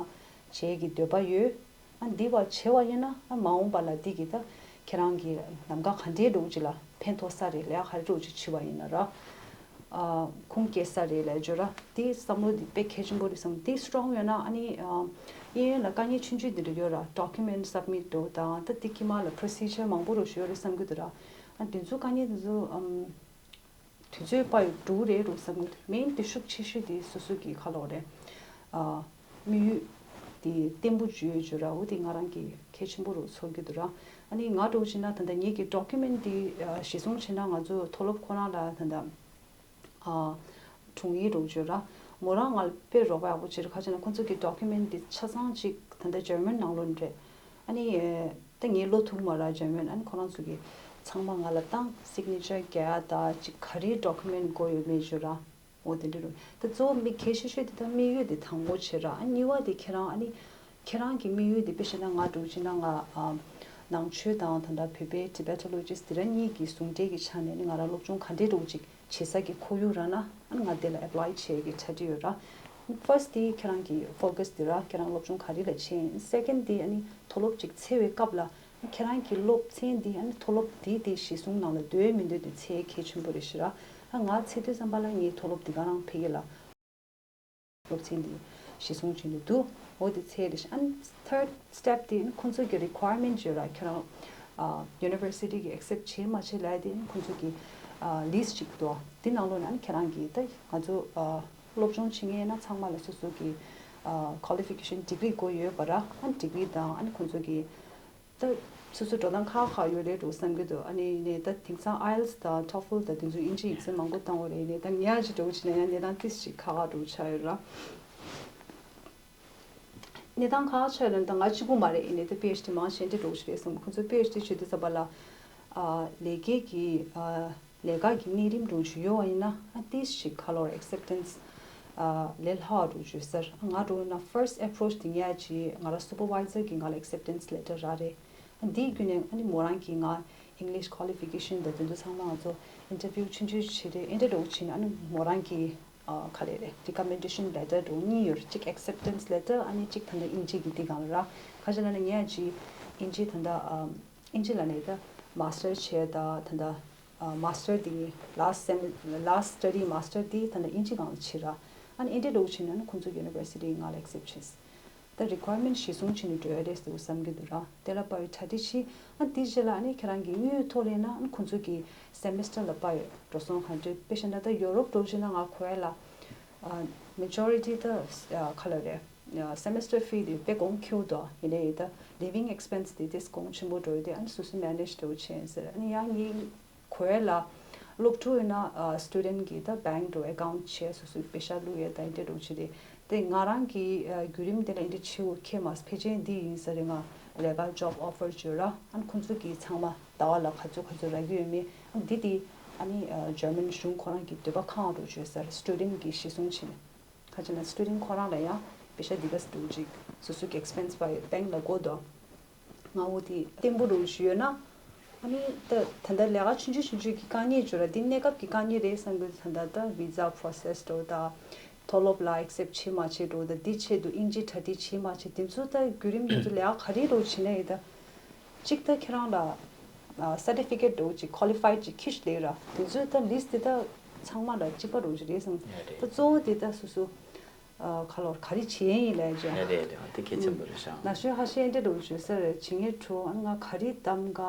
བྱེད་ཀྱི་འདོད་པ་ཡོད། ཨ་འདི་བ་བྱེད་པ་ཡིན་ན་ཨ་མ་འོངས་པ་ལ་འདི་གི་ད་ཁྱེད་རང་གི་ལམ་ཁ་ག་འདྲའི་འདྲ་བོ་ཅིག་ལ་ཕན་ཐོགས་ས་རེད། ལས་ཀ་ག་རེ་འདྲ་བོ་ཅིག་བྱེད་པ་ཡིན་ན་ར། ཨ་ཁུངས་སྐྱེལ་ས་རེད་ལབ་བརྗོད་ར། འདི་བསམ་བློ་འདི་དཔེ་གལ་ཆེན་པོ་རེད་བསམ། འདི་strong ཡོད་ན་ཨ་ནི་ཨ་གཡས་གཡོན་ལ་དཀའ་ངལ་ཆུང་ཆུང་འདི་འདྲ་ཡོད་ར། document submit འདྲ་བོ་དང་ད་འདི་ཁྱི་མ་ལ་procedure མང་པོ་འདྲ་བོ་ཞིག་ཡོད་རེད་བསམ་གྱི་འདུག་ར། ཨ་འདི་ཚོ་དཀའ་ངལ་འདི་ཚོ་ཨམ། དུས་ཚོད་པ་ཡི་འགྲོ་གི་རེད་འགྲོ་བསམ་གྱི་འདུག main དེ་ཤུགས་ཆེ་ཤོས་དེ་སོ་སོ་གི་ཁ་ལོག་རེད། ཨ་དམིགས་ཡུལ་དེ་བརྟན་པོ་བརྗོད་བརྗོད་ར། འོ་དེ་ང་རང་གི་གལ་ཆེན་པོ་རུ་ཚོར་གྱི་འདུག་ར། ཨ་ནི་ང་འདྲ་བོ་བྱས་ན་ད་ལྟ་ངེད་ཀྱི་document དེ་ཨ་གཞི་བཟུང་བྱས་ན་ང་ཚོ་མཐོ་སློབ་ཁོ་རང་ལ་ད་ལྟ་ཨ་དྲུང་ཡིག་རུ་བརྗོད་ར། མོ་རང་ང་ལ་དཔེ་རོགས་པ་ཡག་པོ་བྱེད་ར། ག་ཅི་ན་ཁོ་ཚོ་གི་document དེ་ཆ་ཚང་ཅིག་ད་ལྟ་German ནང་ལོགས་རེད། ཨ་ནི། ད་ངས་ཀློག་ཐུབ་མ་རེད་German། ཨ་ནི་ཁོ་རང་ཚོ་གིས་ཚང་མ་ང་ལ་བཏང་signature རྒྱག་ཡ་ད་ཅིག་ག་རེ་document དགོས་ཡོད་མེད་བརྗོད་ར། འོ་དེ་འདྲ་རུ་ད་གཙོ་བོ་དམིགས་གལ་ཆེ་ཤོས་དེ་ད་དམིགས་ཡུལ་དེ་དང་པོ་བྱེད་ར། ཨ་གཉིས་པ་དེ་ཁྱེད་རང་ཨ་ནི་ཁྱེད་རང་གི་དམིགས་ཡུལ་དེ་དཔེ་བཤད་ན་ང་འདྲ་བོ་བྱས་ན་ང་ཨ་ནང་ཆོས་དང་ད་ལྟ་བོད་པའི་Tibetologist དེ་ར་གཉིས་ཀྱི་ཟུང་འབྲེལ་གྱི་ཆ་ནས་ནི་ང་རང་སློབ་སྦྱོང་ག་འདྲས་འདྲ་བོ་ཅིག་བྱེད་ས་གི་ཁོར་ཡུག་རག་ན་ཨ་ནི་ང་དེ་ལ་apply བྱེད་ཀྱི་གྲ་སྒྲིག་ཡོད་ར། First དེ་ཁྱེད་རང་གི་focus དེ་ར་ཁྱེད་རང་སློབ་སྦྱོང་ག་རེ་ལ་བྱེད་ཡིན། Second དེ་ཨ་ནི་མཐོ་སློབ་ཅིག་འཚོལ་བའི་སྐབས་ལ་ཁྱེད་རང་གི་སློབ་ཚན་འདི་ཨ་ནི་མཐོ་སློབ་འདི་དེ་གཞི་བཟུང་ནང་ལ་འདུས་མི་འདུས་དེ་འཚོལ་གལ་ཆེན་པོ་རེད་ཤི་ར། ཨ་ང་འཚོལ་དུས་ཙམ་པ་ལ་ངའི་མཐོ་སློབ་འདི་ག་རང་ཕ་གི་ལ་སློབ་ཚན་འདི་གཞི་བཟུང་བྱས་ནས་འདུག་འོ་དེ་འཚོལ་རེད་ཤི། ཨ་ནི་third step དེ་ཨ་ནི་ཁོང་ཚོ་གི་requirement བརྗོད་ར། ཁྱེད་རང་ཨ་university གི་accept བྱེད་མ་བྱེད་ལབ་ཡ་དེ་ཨ་ནི་ཁོང་ཚོ་གི་ཨ་list ཅིག་འདུག་དེ་ནང་ལོགས་ནས་ཨ་ནི་ཁྱེད་རང་གི་ད་ང་ཚོ་ཨ་སློབ་སྦྱོང་བྱེད་མཁན་ཡིན་ན་ཚང་མ་ལ་སོ་སོ་གི་ཨ་qualification degree དགོས་ཡོད་པ་ར། ཨ་ནི་degree དང་ཨ་ནི་ཁོང་ཚོ་གི་ད་ སོ་སོ་འགྲོ་སྟངས་ཁག་ཁག་ཡོད་རེད་འགྲོ་བསམ་གྱི་འདུག་ཨ་ནི་ནས་ད་དེང་སང་ཨའི་ཨེལ་ཊི་ཨེས་དང་ཊོ་ཧྥལ་དང་དེ་ཚོ་དབྱིན་ཇི་ཡིག་ཚད་མང་པོ་བཏང་བ་རེད། ནས་ད་ངས་ཅིག་འགྲོ་བྱས་ན་ཡང་གནས་སྟངས་ཏིས་ཅིག་ཁག་ཁག་འགྲོ་ཆགས་ཡོད་ར། གནས་སྟངས་ཁག་ཆགས་ཡོད་ལ་ད་ང་གཅིག་པུ་མ་རེད། ཡིན་ནས་ད་པི་ཨེཆ་ཌི་མང་ཆེ་འདི་འགྲོ་བྱས་རེད་བསམ། ཁོང་ཚོ་པི་ཨེཆ་ཌི་བྱེད་དུས་ཙམ་པ་ལ་ཨ་ལས་ཀའི་གི་ཨ་ལས་ཀ་གི་གནས་རིམ་འགྲོ་བྱས་ཡོད་པ་ཡིན་ན་ཨ་ཏིས་ཅིག་ཁ་ལོར་ཨེག་སེབ་ཊེན་སི་ཨ་ལས་སླ་བ་འགྲོ་བྱས་ཟེར། ང་འགྲོ་ན་ཕར་སི་ཊི་ཨེ་པོ་རོ་ཆི་དེ་ངས་ཅིག་ང་རང་སུ་པར་ཝའི་ཛར་གི་ང་ལ་ཨེག་སེབ་ཊེན་སི་ལེ་ཊར་རག་རེད། འདིའི་བརྒྱུད་ནས་ཨ་ནི་མོ་རང་གིས་ང་English qualification དང་དེ་ཚོ་ཚང་མ་ང་ཚོ་ཨིན་ཊར་བིའུ་ཆུང་ཆུང་བྱས་རེད། ཨིན་ཊར་བིའུ་བྱས་ནས་ཨ་ནི་མོ་རང་གིས་ཨ་ག་རེ་རེད་རི་ཀོ་མེན་ཌེ་ཤན་ལེ་ཊར་འདྲ་བོ་གཉིས་ཡོད་རེད། གཅིག་ཨེག་སེབ་ཊེན་སི་ལེ་ཊར། ཨ་ནི་གཅིག་ད་ལྟ་དབྱིན་ཇི་གི་འདི་སྒང་ལ་ར། ག་རེ་ལབ་ན་ངས་ཅིག་དབྱིན་ཇི་ད་ལྟ་ཨ་དབྱིན་ཇི་ལ་ནས་ད་མ་སི་ཊར་བྱས་ད་ད་ལྟ་ཨ་མ་སི་ཊར་འདི་ལཱ་སི་ཊི་སེ་མི་ལཱ་སི་ཊི་སི་ཊ་ཌི་མ་སི་ཊར་འདི་ད་ལྟ་དབྱིན་ཇི་སྒང་ལ་བྱས་ར། ཨ་ནི་ཨིན་ཊར་བིའུ་བྱས་ནས་ཨ་ནི་ཁོང་ཚོ་ཡུ་ནི་ཝར་སི་ཊི་ང་ལ་ཨེག་སེབ་བྱས། ད་རི་ཀོ་ཡར་མེན་ཊི་གཞིར་བཟུང་བྱས་ནས་འགྲོ་ཡ་རེད་ཟེར་བསམ་གྱི་འདུག་ར། དེ་ལ་དཔག་པའི་གྲ་སྒྲིག་བྱེད། ཨ་དེ་རྗེས་ལ་ཨ་ནི་ཁྱེད་རང་གི་དངུལ་ཐོག་ལེན་ན་ཨ་ནི་ཁོང་ཚོ་གི་སེ་མེ་སི་ཊར་ལ་དཔག་ཡོད་འགྲོ་སོང་ག་འདྲ། དཔེ་བཞག་ན་ད་ཡོ་རོབ་འགྲོ་བྱས་ན་ང་གོ་ཡ་ལ་ཨ་མེ་ཇོ་རི་ཊི་ད་ཨ་ག་ལ་རེད། སེ་མེ་སི་ཊར་ཕི་དེ་དཔེ་གོང་ཁེ་པོ་འདུག་ཡིན་ནའི་ད་ལི་ཝིང་ཨེག་སི་པེན་སི་དེ་དེས་གོང་ཆེན་པོ་འགྲོ་ཡོད་དེ། ཨ་ནི་སོ་སོ་མེ་ནེ་ཇི་འདྲ་བོ་བྱས་ཡིན་ཟེར། ཨ་ནི་ཡང་ངའི་གོ་ཡ་ལ་སློབ་ཕྲུག་ཡིན་ན་ཨ་སི་ཊུ་ཌེན་ཊི་གི་ད་བེང་ཀི་འགྲོ་ཨེ་ཀའུན་ཊི་བྱས་སོ་སོའི་པེ་ཤ་བླུག་ཡས་ད་ཨིན་ཊར་བིའུ་བྱས་རེད། དེ་ང་རང་གི་ཨ་བརྒྱུད་རིམ་དེ་ལ་ཨིན་ཊར་བིའུ་ཁེལ་མ་སོང་། ཕལ་ཆེར་འདི་ཡིན་ས་རེད། ང་ལས་ཀ་ཇོབ་ཨོ་ཕར་བྱོས་ར། ཨ་ནི་ཁོང་ཚོ་གི་ཚང་མ་ཟླ་བ་ལ་ག་ཚོད་ག་ཚོད་རག་གི་ཡོད་མེད་ཨ་འདི་དེ་ཨ་ནི་ཨ་ཇར་མན་གཞུང་ཁོ་རང་གི་འདོད་པ་ཁེངས་འགྲོ་བྱོས་ཟེར། སི་ཊུ་ཌེན་ཊི་གི་གཞི་བཟུང་བྱས་ནས། ག་ཅི་ན་སི་ཊུ་ཌེན་ཊི་ཁོ་རང་ལ་ཡང་པེ་ཤ་འདི་ག་སི་འདུག་ཅིག་སོ་སོ་གི་ཨེག་སི་པེན་སི་བ་ཡོད་བེང་ལ་དགོས་དོ། ང་འོ་དེ་བརྟན་པོ་རུ་ཞུ་ཡོད་ན། ཨ་ནི་ད་ད་ལྟ་ལས་ཀ་ཆུང་ཆུང་ཆུང་ཆུང་གི་དཀའ་ངལ་བརྗོད་ར་འདི་གནས་སྐབས་ཀྱི་དཀའ་ངལ་རེད་བསམ་གི་འདུག་ད་ལྟ་ད་བི་ཛ་པོ་རོ་སེ་སི་འགྲོ་ད་མཐོ་སློབ་ལ་ཨེག་སེབ་བྱེད་མ་བྱེད་འགྲོ་ད་འདི་ཆེད་དུ་དབྱིན་ཇི་གྲ་སྒྲིག་བྱེད་མ་བྱེད་དེ་ཚོ་ད་བརྒྱུད་རིམ་དེ་ཚོ་ལས་ཀ་ག་རེ་རུ་བྱེད་ན་ཡིན་ད། གཅིག་ད་ཁྱེད་རང་ལ་ཨ་སར་ཊི་ཕི་ཀེཊ་འདྲ་བོ་ཅིག་ཁོ་ལི་ཕའི་ཌི་ཅིག་ཁྱེར་ལེ་ར། དེ་ཚོའི་ད་ལིས་ཊི་དེ་ད་ཚང་མ་ལ་གཅིག་པ་འདྲ་བོ་ཅིག་རེད་བསམ། ཡ་རེད། ད་གཙོ་བོ་དེ་ད་སོ་སོ་ཨ་ཁ་ལོར་ག་རེ་བྱེད་ཡིན་ལབ་ཅིག་ཡ་རེད་རེད། དེ་གལ་ཆེན་པོ་རེད་ཤག་ན་ཤོད་ཧ་ཤེད་འདྲ་འདྲ་བོ་ཅིག་ཡོད་ས་རེད། བྱེད་ངེས་འགྲོ། ཨ་ང་ག་རེ་བདམས་ག་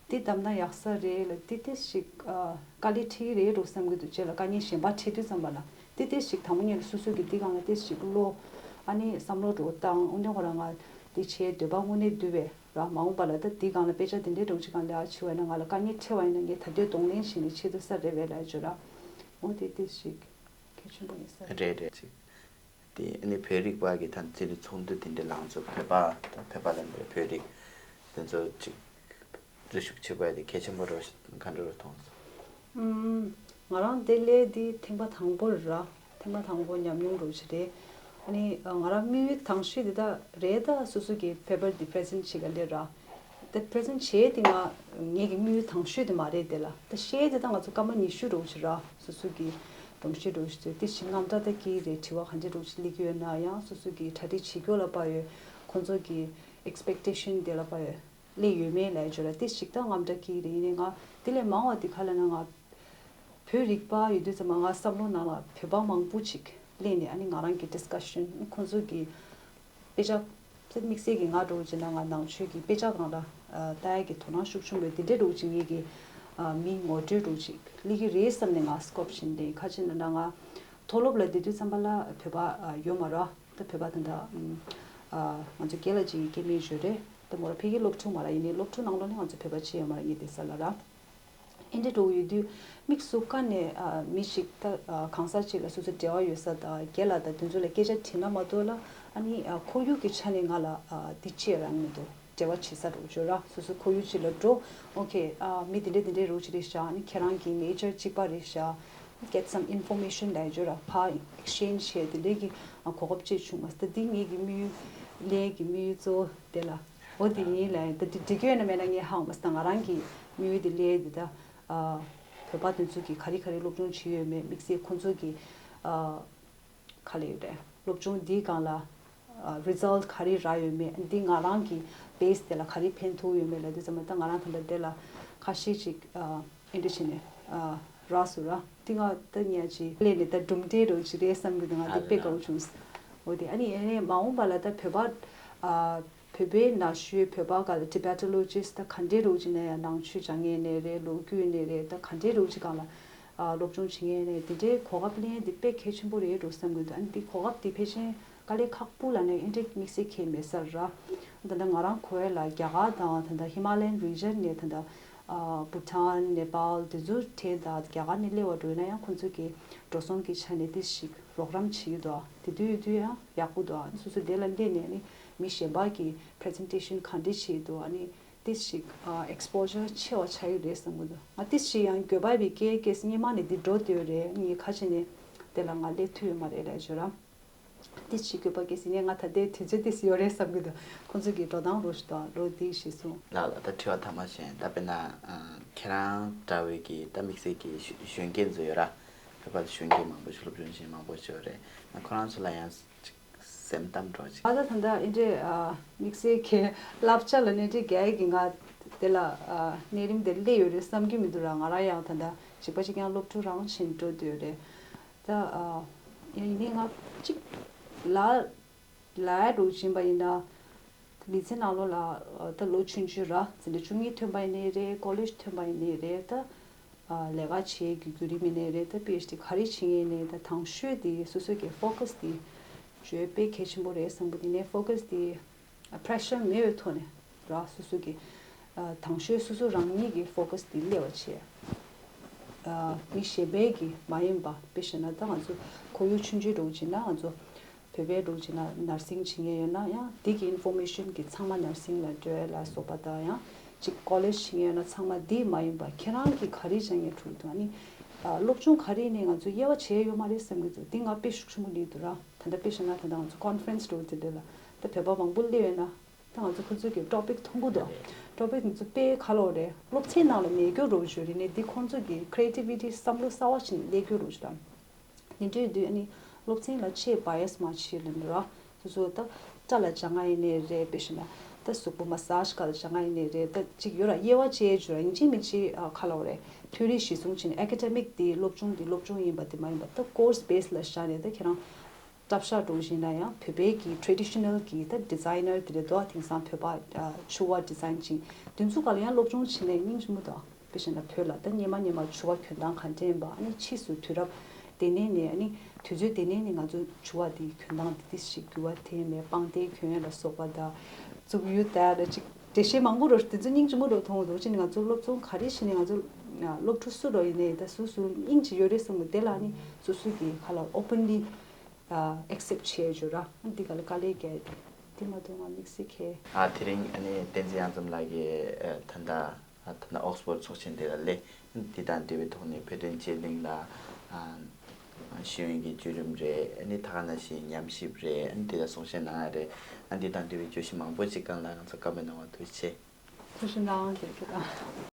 དེ་བདམས་ན་ཡག་ས་རེད་ལ་དེ་དེ་ཞིག་ཨ་དཀའ་ལས་འཕྲད་ཀྱི་རེད་འགྲོ་བསམ་གྱི་འདུག་ཅེས་ལ་དཀའ་ངལ་གཞན་པ་འཕྲད་དུས་ཙམ་པ་ལ་དེ་དེ་ཞིག་དང་པོ་ཉིད་ལ་སོ་སོ་གི་དེ་སྒང་ལ་དེ་ཞིག་བློ་ཨ་ནི་བསམ་བློ་འགྲོ་བཏང་། འོན་ཏེ་ཁོ་རང་ང་དེ་བྱེད་འདོད་པ་དངོས་གནས་འདུག་པས། ར་མ་འོངས་པ་ལ་ད་འདི་སྒང་ལ་དཔེ་ཆ་འདི་འདྲའི་འདྲ་བོ་ཅིག་སྒང་ལ་ཡག་ཆེ་བ་ཡིན་ན་ང་ལ་དཀའ་ངལ་འཕྲད་པ་ཡིན་ན་ངས་ད་ལྟའི་གདོང་ལེན་བྱས་ནས་ཆེད་དུ་ས་རེ་བས་ལ་བརྗོད་ར། འོ་དེ་དེ་ཞིག་གལ་ཆེན་པོ་ཡིན་ས་རེད། རེད་རེད་ཅིག་དེ་ཨ་ནི་བོད་རིག་པ་གི་ད་ཚན་རིག་ཚོགས་འདུ་དེ་འདྲའི་ལངས་ཚོ་བོད་པ་ད་བོད་པ་ལ་འདྲ་བོད་རིག་དེ་ཚོ་ཅིག་རེ་ཞུགས་བྱེད་དགོས་དེ་གལ་ཆེན་པོ་རེད་ག་འདྲ་རེད་མཐོང་སོང་། ཨུམ། ང་རང་དེ་སླེབས་དེ་ཐེངས་པ་དང་པོ་རེད་ར། ཐེངས་མ་དང་པོ་ཉམས་མྱོང་རོགས་བྱེད་དེ། ཨ་ནི་ང་རང་དམིགས་ཡུལ་དང་ཤོས་དེ་ད་རེད་ད་སོ་སོ་གི་པེ་པར་འདི་པི་རི་ཛེན་ཊི་བྱེད་ག་སླེབས་ར། ད་པི་རི་ཛེན་ཊི་བྱེད་དེ་ང་ངེད་ཀྱི་དམིགས་ཡུལ་དང་ཤོས་དེ་མ་རེད་དེ་ལ། ད་བཤད་དེ་ད་ང་ཚོ་སྐར་མ་ཉི་ཤུ་རོགས་བྱེད་ར། སོ་སོ་གི་སྒྲོམ་གཞི་རོགས་བྱེད་ཚོད་དེ་ཞིག་རྔམ་སྐྲག་ད་ཀི་རེད། དྲི་བ་ག་འདྲས་རོགས་བྱེད་སླེབས་ཀྱི་ཡོད་ན་ཡང་སོ་སོ་གི་གྲ་སྒྲིག་བྱེད་རྒྱུ་ལ་དཔག་ཡོད། ཁོང་ཚོ་གི་ཨེག་སི་པེག་ཊེ་ཤན་དེ་ལ་དཔག་ཡོད། སླེབས་ཡོད་མེད་ལབ་ཡ་ཅིག་ལ་དེ་ཞིག་ད་རྔམ་སྐྲག་སྐྱེ་གི་རེད། ཡིན་ནའི་ང་དེ་ལས་མང་བ་དེ་ག་ལབ་ན་ང་བོད་རིག་པ་ཡོད་དུས་ཙམ་པ་ང་བསམ་བློ་ནང་ལ་བོད་པ་མང་པོ་ཅིག་སླེབས་ནས་ཨ་ནི་ང་རང་གི་ཌིས་ཀ་ཤན་ཁོང་ཚོ་གི་དཔེ་ཆ་དམིགས་བསལ་གྱི་ང་འདྲ་བོ་བྱས་ན་ང་ནང་ཆོས་ཀྱི་དཔེ་ཆ་སྒང་ལ་ལྟ་ཡ་གི་དོ་སྣང་ཤུགས་ཆུང་བས་དེ་འདྲའི་འདྲ་བོ་ཅིག་ངེད་ཀྱི་མི་ངོ་སྤྲོད་འདྲ་བོ་ཅིག་སླེབས་ཀྱི་རེད་བསམ་ནས་ང་སྐོབ་བྱས་ནས་ཁ་ཆེ་ན་ན་ང་མཐོ་སློབ་ལ་བསྡད་དུས་ཙམ་པ་ལ་བོད་པ་ཡོད་མ་རེད། ད་བོད་པ་ད་ལྟ་ང་ཚོ་རྒན་ལགས་གཅིག་གི་སྐྱེ་དམན་ཡོད་རེད། ད་མོ་རང་ཕ་གིའི་སློབ་ཕྲུག་མ་རེད། ཡིན་ནའི་སློབ་ཕྲུག་ནང་ལོགས་ནས་ང་ཚོ་བོད་པ་ཅིག་ཡོད་མ་རེད། ངའི་སྡོད་ས་ལ་ར། ཨེ་འདྲ་འདྲ་བོ་ཡོད་དུས་དམིགས་སུ་བཀར་ནས་མི་ཞིག་ད་གང་ཟག་ཅིག་ལ་སོ་སོ་འབྲེལ་བ་ཡོད་ས་དང་རྒན་ལགས་དང་དེ་ཚོ་ལ་སྐད་ཆ་དྲིས་ན་མ་གཏོགས་ལ་ཨ་ནི་ཁོར་ཡུག་གི་ཆ་ནས་ང་ལ་འདི་ཅི་ཡང་རག་མི་འདུག་འབྲེལ་བ་བྱེད་ས་འདྲ་བོ་ཅིག་ར། སོ་སོ་ཁོར་ཡུག་ཅིག་ལ་འགྲོ། ཨོ་ཁེ། མི་དེ་འདྲ་དེ་འདྲའི་རོ་ཅིག་རེད་ཤག་ཨ་ནི་ཁྱེད་རང་གི་ནེ་ཅར་གཅིག་པ་རེད་ཤག get some information ལབ་ཡ་ཅིག་ཡོད་ར། ཕར་ཨེག་སི་ཅེན་ཇི་བྱས་དེ་འདྲའི་གི་གོ་སྐབས་ཅིག་བྱུང་མ་སོང་། ད་འདི་ངེད་ཀྱི་དམིགས་ཡུལ་ལས་ཀྱི་དམིགས་ཡུལ་གཙོ་བོ་དེ་ལ་འོ་དེ་ཡིན་ལབ་ཡ། ད་འདི་འགྲིག་གི་ཡོད་ན་མེད་ན་ངས་ཧ་གོ་མ་སོང་། ད་ང་རང་གི་དམིགས་ཡུལ་དེ་ལས་དེ་ད་བོད་པ་དེ་ཚོ་གི་ག་རེ་ག་རེ་སློབ་སྦྱོང་བྱས་ཡོད་མེད། དམིགས་བསལ་ཁོང་ཚོ་གི་ག་ལབ་ཡོད་རེད། སློབ་སྦྱོང་འདིའི་སྒང་ལ་རི་ཛལ་ག་རེ་རག་ཡོད་མེད། འདི་ང་རང་གི་བེ་སི་དེ་ལ་ག་རེ་ཕན་ཐོགས་ཡོད་མེད་ལབ་དུས་ཙམ་པ་ད་ང་རང་ད་ལྟ་དེ་ལ་ཁ་ཤས་ཅིག་ཨེ་འདྲ་བྱས་ནས་རག་སོང་ར། འདི་ང་ད་ཉག་ཅིག་ལས་ནས་ད་གྲུབ་འབྲས་རོ་ཅིག་རེད་བསམ་གྱི་འདུག་ང་འདི་དཔེ་དགའ་བོ་བྱུང་། འོ་དེ་ཨ་ནི་ཨེ་ནས་མ་འོངས་པ་ལ་ད་བོད་པ་བོད་པའི་ན་གཞོན་བོད་པ་ག་ལ་ཊི་བེ་ཊོ་ལོ་ཇི་སི་ད་ག་འདྲའི་རོ་ཅིག་ན་ཡང་ནང་ཆོས་སྦྱང་ཡས་ནས་རེད། ལོ་རྒྱུས་ནས་རེད། ད་ག་འདྲའི་རོ་ཅིག་སྒང་ལ་སློབ་སྦྱོང་བྱེད་མཁན་ནས་དེ་འདྲའི་གོ་སྐབས་ལེན་དེ་དཔེ་གལ་ཆེན་པོ་རེད་འགྲོ་བསམ་གྱི་འདུག་ཨ་ནི་འདི་གོ་སྐབས་དེ་ཕལ་ཆེར་དཀའ་ལས་ཁག་པོ་ལ་ནས་ཨེ་འདྲའི་དམིགས་བསལ་གལ་མེད་ས་ར། ད་ལྟ་ང་རང་གོ་ཡ་ལ་རྒྱ་གར་དང་ད་ལྟ་ཧི་མ་ལ་ཡན་རི་ཇན་ནས་ད་ལྟ་ཨ་བྷུ་ཊཱན་ནེ་པཱལ་དེ་ཚོ་གྲས་དང་རྒྱ་གར་ནས་སླེབས་པ་འགྲོ་ཡིན་ན་ཡང་ཁོང་ཚོ་གི་འགྲོ་སོང་གི་ཆ་ནས་ཏོག་ཙམ་ཞིག་རོགས་རམ་བྱེད་ཀྱི་འདུག་དེ་དུས་དུས་ཡང་ཡག་པོ་འདུག་སོ་སོ་དེ་ལ་སླེབས་ནས་ནི་མི་གཞན་པ་གི་པི་རི་ཛེན་ཊེ་ཤན་ག་འདྲ་བྱེད་ཀྱི་འདུག་ཨ་ནི་ཏོག་ཙམ་ཞིག་ཨ་ཨེག་སི་པོ་ཇར་ཆེ་བ་ཆགས་ཀྱི་རེད་བསམ་གྱི་འདུག་ང་ཏོག་ཙམ་ཞིག་ཡང་འགྱོད་པ་ཡོད་པའི་སྐད་སྐད་སྙན་མ་ནས་འདི་འགྲོ་འདོད་རེད། ངས་ཁ་ཕྱེ་ནས་དེ་ལ་ང་སླེབས་ཐུབ་ཡོད་མ་རེད་ལབ་བརྗོད་ར། ཏོག་ཙམ་འགྱོད་པ་སྐད་ཟེར་ནས་ང་ད་ལྟའི་དུས་ཚོད་ཏོག་ཙམ་ཡོད་རེད་བསམ་གྱི་འདུག་ཁོང་ཚོ་གི་འགྲོ་སྟངས་རོ་ཞིག་དང་རོ་འདི་ཞིག་གསུངས། ལགས་ལགས། ད་དྲི་བ་ཐ་མ་བྱས། ད་དཔེར་ན་ཨ་ཁྱེད་རང་འདྲ་བའི་གི་ད་དམིགས་བསལ་གྱི་གཞོན་གཞོན་སྐྱེས་ཚོ་ཡོད་ར། བོད་པ་གཞོན་སྐྱེས་མང་པོ་ཞིག་སློབ་སྦྱོང་བྱེད་མང་པོ་ཞིག་ཡོད་རེད། ང་ཁོ་རང་ཚོ་ལ་ཡང་ཅིག་སེམས་གཏམ་འདྲ་ཅིག་ཨ་ད་ད་ལྟ་ཨེ་འདྲས་ཨ་དམིགས་བསལ་གྱི་བསླབ་བྱ་ལ་ནི་འདྲས་རྒྱ་ཡིག་གི་ང་དེ་ལ་ཨ་གནས་རིམ་དེ་སླེབས་ཡོད་རེད་བསམ་གྱི་མི་འདུག་ར། ང་རང་ཡང་ད་ལྟ་གཅིག་པ་གཅིག་རྐྱང་སློབ་ཕྲུག་རང་བྱེད་འགྲོ་འདོད་རེད། ད་ཨ་ཡིན་ནའི་ང་གཅིག་ལ་ལ་འགྲོ་བཞིན་པ་ཡིན་ན། མི་ཚེ་ནང་ལོགས་ལ་ད་ལོ་ཆུང་ཆུང་ར་འཛིན་གྲྭ་བཅུ་གཉིས་ཐོན་པ་ཡིན་ནའི་རེད། ཀོ་ལེཇ་ཐོན་པ་ཡིན་ནའི་རེད། ད་ལས་ཀ་བྱེད་ཀྱི་བརྒྱུད་རིམ་ཡིན་ནའི་རེད། ད་པི་ཨེཆ་ཌི་ག་རེ་བྱེད་ངེས་ནའི་ད་དང་ཤོས་དེ་སོ་སོ་གི་ཕོ་ཁ་སི་དེ་བརྗོད་དཔེ་གལ་ཆེན་པོ་རེད་བསམ་གི། དེ་ནས་ཕོ་ཁ་སི་དེ་པི་རེ་ཤར་མེད་པའི་ཐོག་ནས་ར་སོ་སོ་གི་དང་ཤོས་སོ་སོ་རང་ཉིད་ཀྱི་ཕོ་ཁ་སི་དེ་སླེབས་པ་བྱས། མི་གཞན་པའི་གི་མ་ཡིན་པ། དཔེ་བཞག་ན་ད་ང་ཚོ་ཁོར་ཡུག་ཆུང་ཆུང་འདྲ་བོ་བྱས་ན་ང་ཚོ་བོད་པའི་འདྲ་བོ་བྱས་ན་ནར་སིང་བྱེད་མཁན་ཡོད་ན་ཡང་དེ་གི་ཨིན་ཕོར་མེ་ཤན་གི་ཚང་མ་ནར་སིང་ལ་འགྲོ་ཡ་ལ་སོགས་པ་དང་། ཡང་ཅིག་ཀོ་ལེཇ་བྱེད་མཁན་ཡོད་ན་ཚང་མ་དེ་མ་ཡིན་པ་ཁྱེད་རང་གི་ག་རེ་སྦྱང་ཡ་འགྲོ་གི་འདུག་ཨ་ནི་སློབ་སྦྱོང་ག་རེ་ནས་ང་ཚོ་དབྱེ་བ་བྱས་ཡོད་མ་རེད་བསམ་གི་འདུག་དེ་ང་དཔེ་ཤུགས་ཆེན་པོ་ནི་འདུག་ར། ད་ལྟ་དཔེ་བཞག་ན་ད་ལྟ་ང་ཚོ་ཀོན་ཕ་རེན་སི་འདྲ་བོ་དེ་འདྲ་ལ་ད་བོད་པ་མང་པོ་སླེབས་ཡོད་ན། ད་ང་ཚོ་ཁོ་ཚོས་ཀྱི་ཊོ་པིག་མཐོང་གི་འདུག་ཊོ་པིག་དེ་ཚོ་དཔེ་ཁ་ལོ་རེད། སློབ་ཚན་ནང་ལ་མེད་རྒྱུ་རོ་ཞུ་རེད་ནས་འདི་ཁོང་ཚོ་གི་ཁི་རེ་ཊི་བི་ཊི་བསམ་བློ་གསར་བ་ཞིག་སླེབས་རྒྱུ་རོ་ཞུ་དང་། དེ་འདྲའི་དུས་ཨ་ནི་སློབ་ཚན་ལ་ཆེས་བྷ་ཡ་སི་མ་བྱེད་ལེན་ར། སོ་སོ་ད་སྐྲ་ལ་སྦྱང་ང་ཡིན་ནའི་རེད། དཔེ་བཞག་ན་ད་གཟུགས་པོ་མ་སཱ་ཇི་ག་ལ་སྦྱང་ང་ཡིན་ནའི་རེད། ད་ཅིག་ཡོད་ར་དབྱེ་བ་བྱེད་རྒྱུ་ར་ཡིན་གཅིག་མིན་གཅིག་ཁ་ལོ་རེད། ཐིའོ་རི་གཞི་བཟུང་བྱས་ནས་ཨེ་ཀ་ཌེ་མིག་དེ་སློབ་སྦྱོང་དེ་སློབ་སྦྱོང་ཡིན་པ་དེ་མ་ཡིན་པ་ད་ཀོར་སི་བེ་སི་ལ་བཞག་ནས་ད་ཁྱེད་རང་སྐྲ་བཞར་འགྲོ་བཞིན་ན་ཡང་བོད་པའི་གི་ཊེ་ཌི་ཤི་ནལ་གི་ད་ཌི་ཛའི་ནར་དེ་རེད་དོ། དེང་སང་བོད་པ་ཕྱུ་པ་ཌི་ཛའིན་ཅིང་དེ་ཚོ་ག་ལ་ཡང་སློབ་སྦྱོང་བྱེད་ནས་སྙིང་རྗེ་མོ་དང་། དཔེ་བཞག་ན་བོད་ལ་ད་སྙེ་མ་སྙེ་མ་ཕྱུ་པ་གྱོན་སྟངས་ག་འདྲ་ཡིན་པ། ཨ་ནི་ཕྱིས་སུ་དུས་རབས་དེ་ནས་ནས་ཨ་ནི་དུས་ཚོད་དེ་ནས་ནས་ང་ཚོ་ཕྱུ་པ་དེ་གྱོན་སྟངས་དེ་དེ་ཞིག་འགྱུར་བ་ཐེབས་ནས་པང་གདན་གྱོན་ཡ་ལ་སོགས་པ་དང་། མཛུབ་གུ་ད་ལ་ཅིག་འགྲེལ་བཤད་མང་པོ་རོ་དེ་ཚོ་སྙིང་རྗེ་མོ་རོ་མཐོང་འདུག་ཅི་ནས་ང་ཚོ་སློབ་སྦྱོང་ག་རེ་བྱས་ནས་ང་ཚོ་སློབ་ཕྲུག་སུ་རོ་ཡིན་ནའི་ད་སུ་སུ་སྙིང་རྗེ་ཡོད་རེད་བསམ་གི། དེ་ལ་ཨ་ནི་སོ་སོ་གི་ཁ་ལ་ཨོ་པན་ལི་ཨ་ཨེག་སེབ་བྱས་ཡོད་ར། འདི་ག་ལ་དཀའ་ལས་རྒྱག་ཡོད། དེ་མ་གཏོགས་ང་དམིགས་བསལ་གྱི། ཨ་དེ་རིང་ཨ་ནི་བསྟན་འཛིན་གཡང་འཛོམས་ལགས་ཀྱིས་ཨ་ད་ལྟ་ཨ་ད་ལྟ་ཨོག་སི་ཕོར་ཌི་ཚོགས་ཆེན་དེ་ལ་སླེབས། འདི་དང་འབྲེལ་བའི་ཐོག་ནས་བོད་དོན་རྗེས་གླེང་ལ་ཨ་ཤེས་ཡོན་གྱི་བརྒྱུད་རིམ་རེད། ཨ་ནི་ད་ག་ནང་བཞིན་ཉམས་ཞིབ་རེད། ཨ་ནི་དེ་དག་གསུང་བཤད་གནང་ཡ་རེད། ཨ་འདི་དང་འབྲེལ་བའི་བརྗོད་གཞི་མང་པོ་ཅིག་སྒང་ལ་ང་ཚོ་བཀའ་མོལ་གནང་བ་ཐུགས་རྗེ་ཆེ། ཐུགས་རྗེ་གནང་། རྒྱལ་སྐྱོང་དང་།